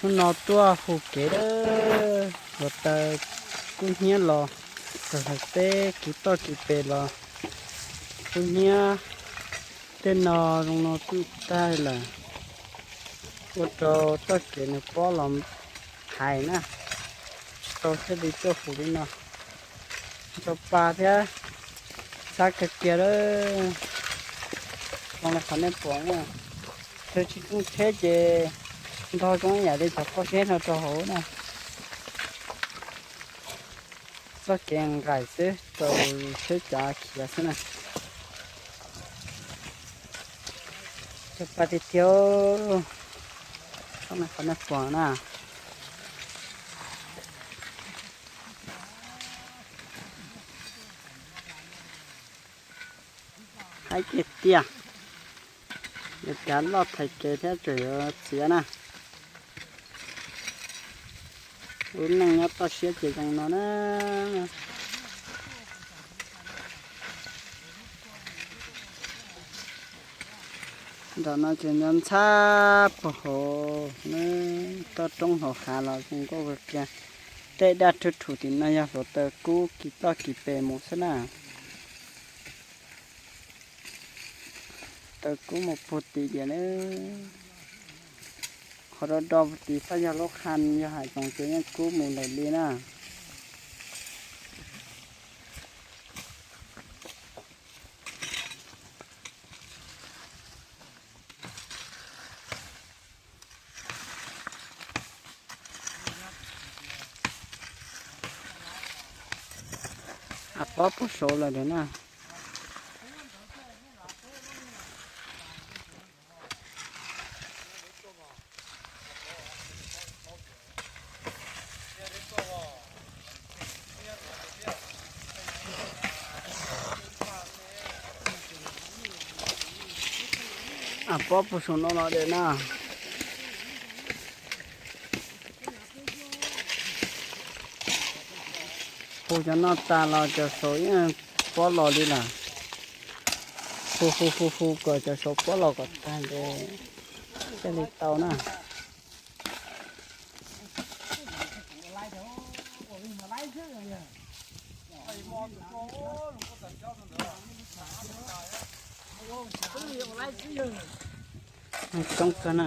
Hnub no tuaj hu kev lawm, hluav taws kub hnyiab los, txog hlawv teb kis toj kis pes los kub hnyiab. Tej no zoo no twb tag lawm, ua rau txoj kev nws pob los hais na, tsis tau thiaj li tuaj hu li no. Ntxhov pa thiab, txhab kawg kiag lawm. Zoo li qhov nej pom na, thaum tsis rooj tsheb ces ntog zoo ib yam li cov koj siab no rau hauv na. Txoj kev nqaim xwb rau tsheb cav khiav xwb na. Ntxhov pa tiag tiag, qhov nej pom na. Haib tiag tiag, yuav cav loj thaiv kev thiab tseem yuav txiav na. Lub neej nyob toj siab ces zoo no na. Nram no ces nyob ntxhab puag hauv, toj roob hauv hav los zoo nkauj kawg kiag. Tej daj rhuv rhuv tim no yog hluav taws kub kis toj kis pes mus xwb na. Taws kub mus puag tim tias na, qhov do do puag tim xwb yog lub qhab, yog hav zoov ces yeej kub mus lawm li na. Av pob puag saud lawm na. Av pob puag saum no los lawm na. Hu cov no tas los cov saud yeej pob los li lawm. Hu hu hu hu kom cov saud pob los kom tag ntes thiaj li tau na. Coob kawg na.